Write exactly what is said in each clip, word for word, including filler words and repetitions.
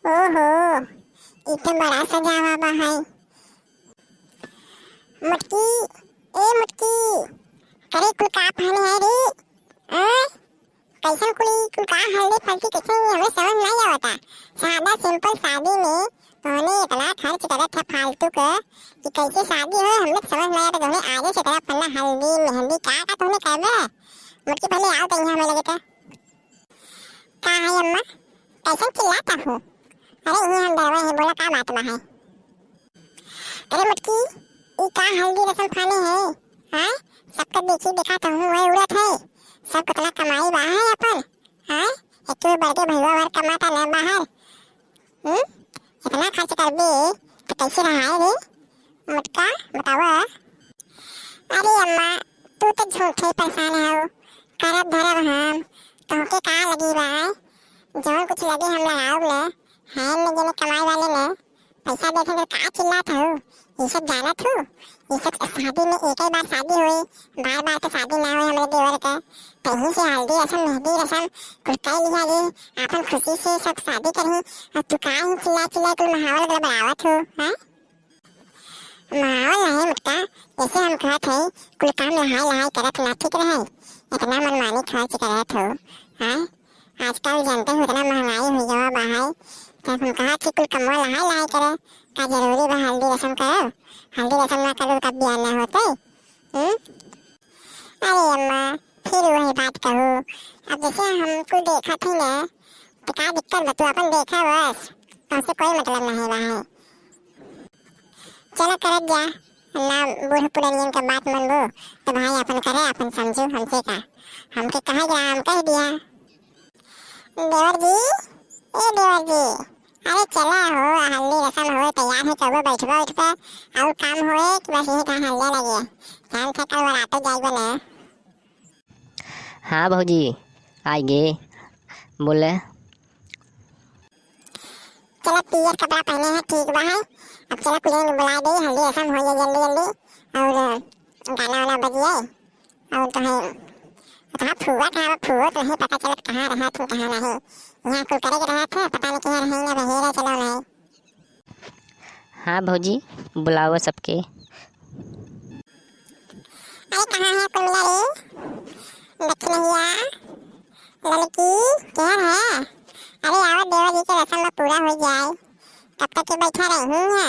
ओहो, ई तो बड़ा सजावा बा है। मुटकी, ए मुटकी, करे कुल का फाने है रे? आय? कैसन कुल ई कुल का हल्दी फल्दी कैसे, ये हमें समझ नहीं आवता। सादा simple शादी में तोहने इतना खर्च करत है फालतू के कि कैसे शादी हो, हमने समझ नहीं आवता। तोहने आगे से इतना फलना हल्दी मेहंदी का का तोहने करबे? मुटकी पहले आओ तो यहाँ हमें लगे तो। का है अम्मा, कैसन चिल्लाता हो? अरे ये हम दरवा है, बोला का बात बा है? अरे मुटकी, ई का हल्दी रसम फाने है? हाँ, सबका देखी देखा तो हूँ वही उड़त है। सब कितना कमाई बा है अपन। हाँ, एक तो बड़के भैया भर कमाता ना बाहर। हम्म, इतना खर्च करबे तो कैसे रहाए रे? मुटका, बतावा। अरे अम्मा, तू तो झूठे परेशान हो। करब धरब हम, तोहके का लगी बा? जौन कुछ लगे हम लगाउब ले, हैं न जने कमाए वाले ले। पैसा देखे तो का चिल्लात हो? ये सब जानत हो? ये सब शादी में एक ही बार शादी होई, बार बार तो शादी ना होई हमरे देवर के। कहीं से हल्दी रसम, मेहंदी रसम, कुल कर लिया जी, अपन खुशी से सब शादी करही। और तू का ही चिल्ला चिल्ला कुल माहौल गड़बड़ावत हो, हैं? माहौल नहीं मुटका, जैसे हम कहत है, कुल काम लहाई लहाई करत ना ठीक रहे, इतना मनमानी खर्च करत हो, हैं? आजकल जानते हो, इतना महंगाई हो गया बा है, तो हम कहत है, कुल कमवा लहाई लहाई करे, का जरूरी बा हल्दी रसम करब? हल्दी रसम ना करब, तब बियाह ना होते, हम्म? अरे अम्मा, फिर वही बात कहू। अब जैसे हम कुल देखत ही ना, तो का दिक्कत बा? तू अपन देखा बस, तुमसे कोई मतलब नहीं बा है। चला करत जा, ना बूढ़ पुरनियन के बात मनबू, तो भाई अपन करे, अपन समझू, हमसे का? हमके कहा जा, हम कह दिया। देवर जी, ए देवर जी, अरे चला हो, हल्दी रसम होए, तैयार है, चलो बैठबा उठ पे, और काम होए कि बस यही कहाँ हल्ला लगे, जान थे कल बराते जाइबे ना। हाँ भौजी, आइगे, बोले। चला पियर कपड़ा पहने हैं, ठीक बा है, अब चला कुलियन बुला दे, हल्दी रसम हो जाए जल्दी जल्दी, और गाना वाना बजिए। और तो है, इतना फुआ कहाँ बा, फुआ तो नहीं पता चलत कहाँ रहा तू, कहाँ नहीं। यहाँ कुल करे के रहा था, पता नहीं कहाँ रहे ना, बहेरा चलो नहीं। हाँ भौजी, बुलाओ सबके। अरे कहाँ है कुल मिला रे? दक्षिणहिया, ललकी, केहर है? अरे आवा, देवर जी के रसम पूरा हो जाए, तब तक के बैठा रही है।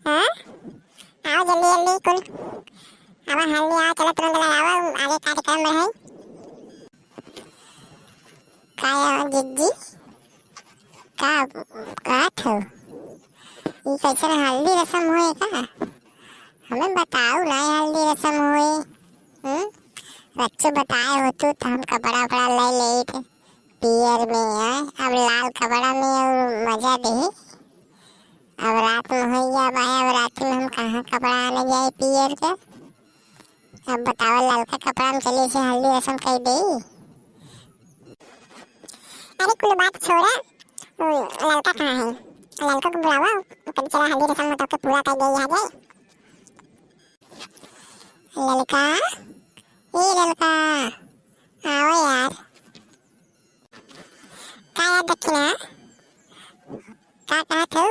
हाँ? आओ जल्दी जल्दी कुल। आवा हल्दी आओ, चलो तुरंत लगाओ, आगे कार्यक्रम में है। का यार जिज्जी, का कहत हो? ई कैसन हल्दी रसम होए का? हमें बताओ ना, हल्दी रसम होए। हम्म? बच्चों बताए होतू तो हम कपड़ा उपड़ा ले लेत। पियर में, आय, अब लाल कपड़ा में और मजा देही। अब रात में होइया बा, अब रात में हम कहाँ कपड़ा आने जाए पियर के? अब बताओ, ललका कपड़ा में चली से हल्दी रसम कर देई? अरे कुल बात छोड़ा, वो ललका कहाँ है? ललका को बुलावा, कभी चला हल्दी रसम में तो के पूरा कर दे आ जाए। ललका, ए ललका, आओ यार। का यार दक्षिणा, का कहत हो?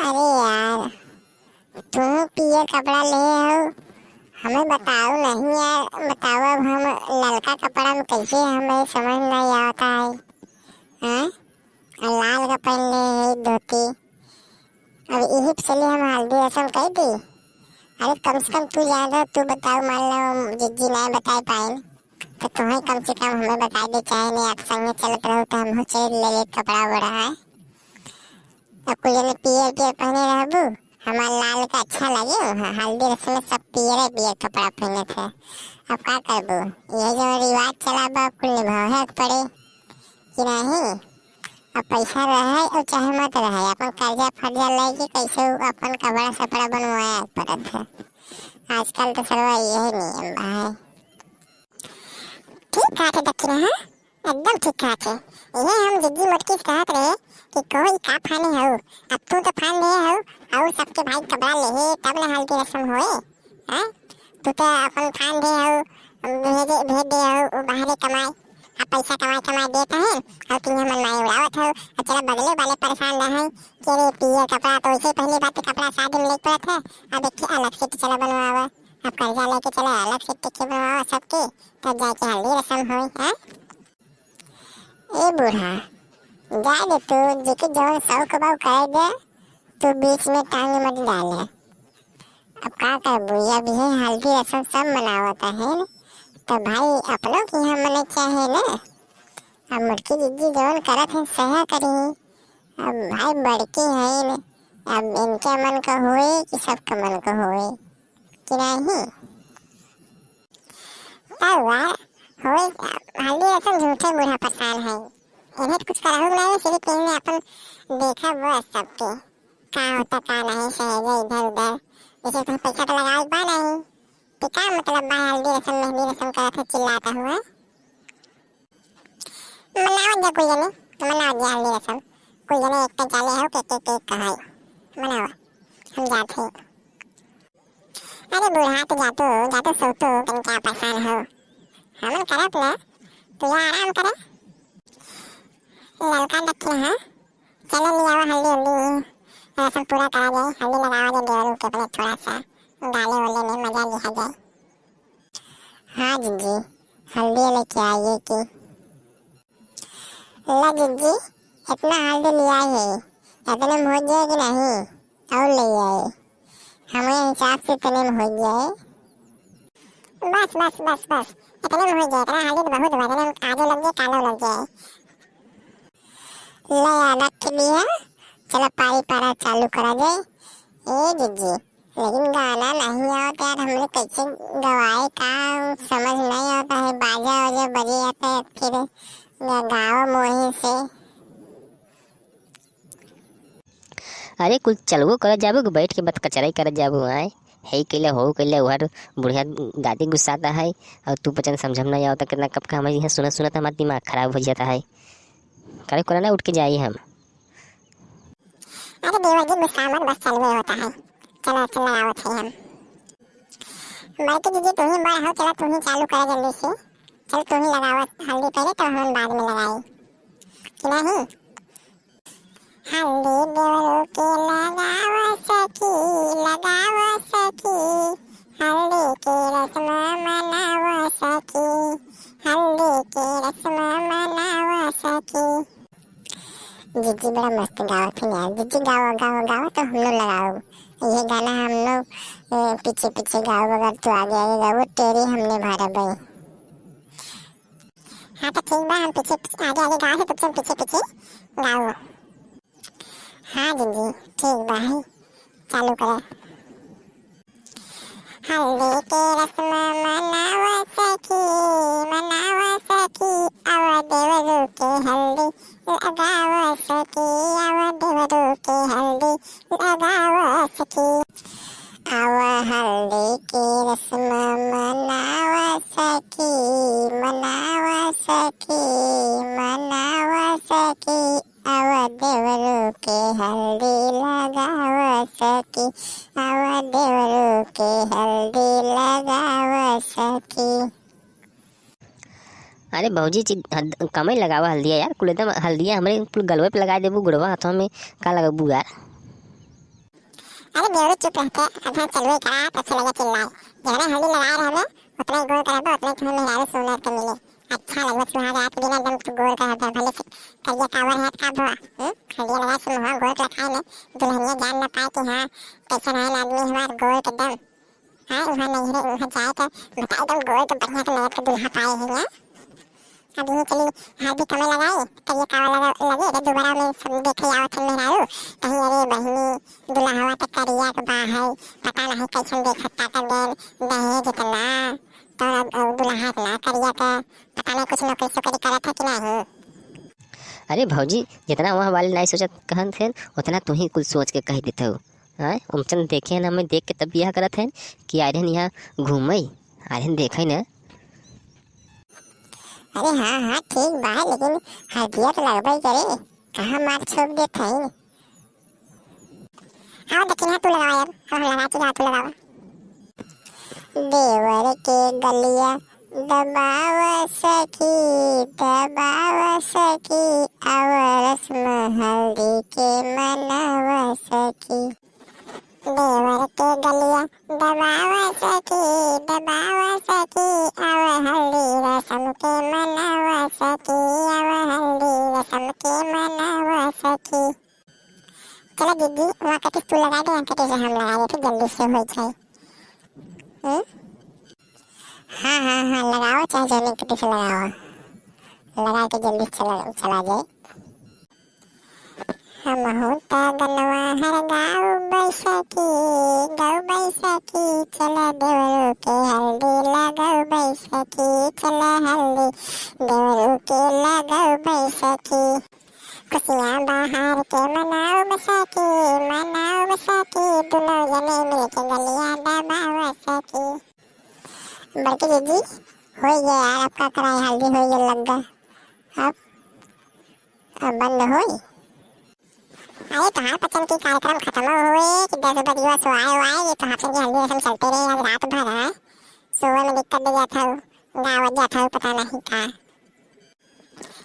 अरे यार, तू पियर कपड़ा ले हो, हमें बताओ नहीं यार, बताओ अब हम ललका कपड़ा में कैसे, हमें समझ नहीं आता है, हैं? और लाल का पहन ले है धोती, अब यही पे चली हम हल्दी रसम कर दी। अरे कम से कम तू जान रहो, तू बताओ, मान लो जिज्जी नहीं बताए पाए, तो तुम्हें कम से कम हमें बता दे, चाहे नहीं आप संग में चलत रहो तो हम चल ले ले कपड़ा वड़ा है। अब कुल जने पियर पियर पहने रहबू, हमार लाल का अच्छा लगे, हाँ, हल्दी रसम में सब पियर पियर कपड़ा पहने थे। अब का करबू, ये जो रिवाज चला बा, कुल निभावे के पड़े कि नहीं? अब पैसा रहे और चाहे मत रहे, अपन कर्जा फर्जा लेके कैसे उ अपन कपड़ा सपड़ा बनवाए पड़त है। आजकल तो सरवा यही नियम बा है। ठीक कहत है दक्षिणा, हाँ? एकदम ठीक कहत है। ये हम जिद्दी मोटकी से कहत रहे कि कोई का फाने हो, अब तू तो फान दे हो, और सबके भाई कपड़ा ले, तब ना हल्दी रसम होए। हैं? तू तो अपन फान दे हो, भेजे, भेज दे हो, वो बाहरे कमाए। अब पैसा कमाए कमाए देत है, और तू यहाँ मनमानी उड़ावत हो। अब चला बगले वाले परेशान रहे कि अरे पियर कपड़ा तो वैसे पहली बात तो कपड़ा शादी में लेके पड़त है, अब एक ठे अलग से तो चला बनवावा, अब कर्जा लेके चला अलग से टिके बनवावा सबके, तब जाके हल्दी रसम होई है। ए बूढ़ा, जाए दे तू, जेके जौन शौक बा उ करे दे, तू बीच में टांग मत डाले। अब का करबू, ये अभी है हल्दी रसम सब मनावत है, तो भाई अपनों के यहाँ मने चाहे ना। अब मोटकी जिज्जी जौन करत है सहा करी, अब भाई बड़की है न, अब इनके मन का होए कि सबका मन का होए कि नहीं? तब हुआ, होए, हल्दी रसम झूठे बूढ़ा परेशान है। इन्हें तो कुछ करहु नहीं, सिर्फ इन्हें अपन देखा बस सबके। का होता, का नहीं, सहेजे इधर उधर। जैसे तुम पैसा तो लगावे के बा नहीं, तो का मतलब बा हल्दी रसम, मेहंदी रसम करत है चिल्लाता हुआ? मनावत जा कोई जने, मनावत जा हल्दी रसम। कोई जने एक तक जाले हो, के, के, के कहाई। मनावा, हम जात हैं। अरे बूढ़ा, तो जातू, जातू सोतू, तन क्या परेशान हो? हमन करत ना, तू यहाँ आराम करे। ललका दक्षिणा, हाँ? चलो ले आवा हल्दी उल्दी, रसम पूरा करा जाए, हल्दी लगावा जाए देवरू के अपने थोड़ा सा, गाले वाले में मजा लिया जाए। हाँ जिज्जी, हल्दी लेके आइए कि। ला जिज्जी, इतना हल्दी ले आए है, इतने में हो जाए कि नहीं? और ले आए, हमारे हिसाब से इतने में हो जाए। बस, बस, बस, बस, इतने में हो जाए, इतना हल्दी तो बहुत हुआ, इतने में आगे लग जाए, कालो लग जाए। ले आ, रख दिया, चलो पारी पारा चालू करा जाए। ए जिज्जी, लेकिन गाना नहीं आवत यार, हमरे कैसे गवाए का समझ नहीं आवत है, बाजा वाजा बजे जाता है, फिर गा-, गाओ मोहे से। अरे कुल चलबो करत जाबू कि बैठ के बतकचराई करत जाबू, आय? हे कैले, हो कैले, उहर बुढ़िया गादी गुस्साता है, और तू बचन समझम नहीं आवता, कितना कब का हमारे यहाँ सुनत सुनत हमारा दिमाग खराब हो जाता है। करे कोला ना उठ के जाई हम। अरे देवर जी, गुस्सा मत, बस चालू होता है। चलो, चलो, लगावत है हम। माइके दीदी, तू ही बड़ हो, चलो, तू ही चालू करे जल्दी से। चल, तू ही लगावत हल्दी पहले, तो हम बाद में लगाई। कि नहीं? हल्दी देवरू के लगावा सखी, लगावा सखी। हल्दी के रस्म मनावा सखी, हल्दी के रस्म मनावा सखी। जिज्जी बड़ा मस्त गावत है यार। जिज्जी गावा, गावा, गावा तो हम लोग लगाओ। ये गाना हम लोग, ए, पीछे पीछे गाओ, अगर तू आगे आगे गाओ, तेरी हमने भरा बई। हाँ तो ठीक बा, हम पीछे पीछे, आगे आगे गाओ, तो तुम पीछे पीछे गाओ। हाँ जिज्जी, ठीक बा, है, चालू करे। हल्दी के रस्म मनावा सखी, मनावा सखी, आवा देवरू के हल्दी लगावा सखी, आवा देवरू के हल्दी लगावा सखी। आवा हल्दी के रस्म मनावा सखी, मनावा सखी, मनावा सखी। आवा देवरू के हल्दी लगावा सखी, आवा देवरू के हल्दी लगावा सखी। अरे भौजी, ची-, हद-, कमई लगावा हल्दिया यार, कुल एकदम हल्दिया हमरे कुल गलवे पे लगा देबू, गुड़वा हाथों में का लगबू यार? अरे देवरू चुप रहते, अधा चलवे करा, तो अच्छे लगे चिल्लाए। जहने हल्दी लगाए रहबे, उतने गोर करबे, उतने तुम्हें मेहरारू सुनर के मिले। अच्छा लगबे सुहाग रात के दिन एकदम तू गोर करबे, भले से करिया कावर है का भवा, हम्म? हल्दी लगा से मुँह गोर के लखाए में, दुल्हनिया जान ना पाए कि हाँ, कैसन है आदमी हमार गोर के दम। हाँ, वहाँ नहीं है, वहाँ जाए तो बताए दम गोर के बढ़िया से नजर के दुल्हा पाए हैं ना। अब यहीं चली, हाथ भी कमे लगाए, तब ये कावा लगा, लगे, तो दोबारा में सब देखे आवत है मेहरारू, कहीं अरे बहिनी, दुल्हवा तो करिया के बा है, पता नहीं कैसन देखत ताता देन, दहेज इतना, तो अब, अब दुल्हा इतना करिया के, पता नहीं कुछ नौकरी सोकरी करत है कि नहीं। अरे भौजी, जितना वहाँ वाले नहीं सोचत कहन थे, उतना तू ही कुछ सोच के कह देते हो। हाँ, उमचन देखे हैं, हमें देख के तब बियाह करत हैं कि आए रहन यहाँ घूमे, आए रहन देखे न। अरे हाँ, हाँ, ठीक बा, लेकिन हल्दिया तो लगबे करे, कहाँ मार छोड़ देत है। हाँ, दक्षिणा तू लगावा यार, हाँ, लगा चुका, तू लगावा। देवर के गलिया दबावा सखी, दबावा सखी, आवा रस्म हल्दी के मनावा सखी। देवर के गलिया दबावा सखी, दबावा सखी, आवा हल्दी रस्म के मनावा सखी, आवा हल्दी रस्म के मनावा सखी। चला दीदी, वहाँ कटिस तू लगा दे, यहाँ कटिस हम लगा दे, फिर जल्दी से हो जाए। हम्म? हाँ, हाँ, हाँ, लगाओ, चाहे जौने कटिस लगाओ, लगा के जल्दी चला, चला जाए। हमहू त गनवा हर गाँव बैसखी, गाँव बैसखी, चला देवरू के हल्दी लगाओ बैसखी, चला हल्दी देवरू के लगाओ बैसखी। खुशियाँ बहार के मनाओ बैसखी, मनाओ बैसखी, दुनो जने मिलके गलिया दबाओ बैसखी। बड़की जीजी, होई गया यार, आपका कराई हल्दी होई गया लग्गा। अब, अब बंद होई। अरे तोहार पचन की कार्यक्रम खत्म हुए कि दस बजे सो आए हुआ है, ये तोहार पचन की हल्दी रस्म चलते रहे आज रात भर है। सोवे में दिक्कत दे जात हूँ, गावत जात हूँ, पता नहीं का।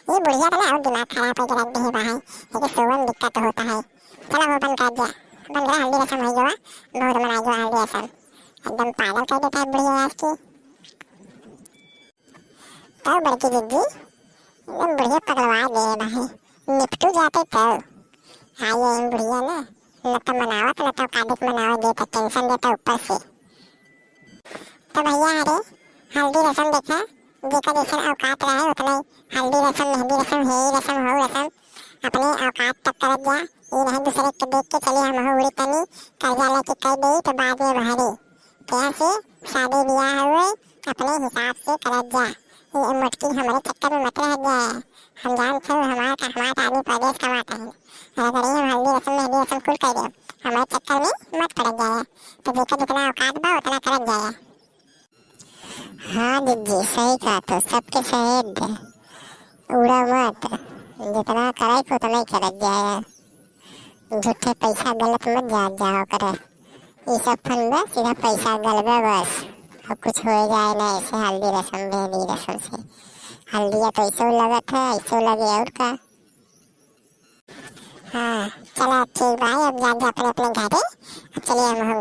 ये बुढ़िया तो ना और दिमाग खराब करके रख दे है भाई, ये सोवे में दिक्कत होता है। चला वो बंद कर दिया, बंद करा, हल्दी रस्म हो गया, बहुत मनाई गया हल्दी रस्म, एकदम पागल कर देता है बुढ़िया आज की। तब बड़की दीदी एकदम बुढ़िया पगलवा दे रहे, निपटू जाते तब। हाँ, ये बुढ़िया ना, न तो मनावत, न तो कादिक मनावे देता, टेंशन देता ऊपर से। तो भैया, अरे, हल्दी रस्म देखा, जेकर जैसन औकात रहे, उतना ही हल्दी रस्म, मेहंदी रस्म, हेई रस्म, हो रस्म, अपने औकात तक करत जा। ये नहीं दूसरे के देख के चली, हम हो उड़ी तनी, कर्जा लेके कह दे तो बाद में भरी। क्या से शादी ब्याह हुए, अपने हिसाब से करत जा। ये मोटकी हमारे चक्कर में मत रह जाए। हम जानत हूँ हमार का, हमार आदमी परदेश कमात है। अगर ये हम हल्दी रस्म, मेहंदी रस्म कुल कर दे, हमारे चक्कर में मत पड़ जाए। तो जेकर जितना औकात बा उतना करत जाए। हाँ दीदी, सही कहा तो, सबके सहेज दे, उड़ा मत, जितना करे के उतना ही करत जाए। झूठे पैसा गलत मत जा, जाओ करे। ई सब फंड में सीधा पैसा गलबे बस। अब कुछ हो जाए ना ऐसे हल्दी रस्म, मेहंदी रस्म से। हल्दिया तो ऐसे लगत है, ऐसे लगे और का। हाँ, चला ठीक भाई, अब जा, जा अपने, अपने घरे। अब चलिए हम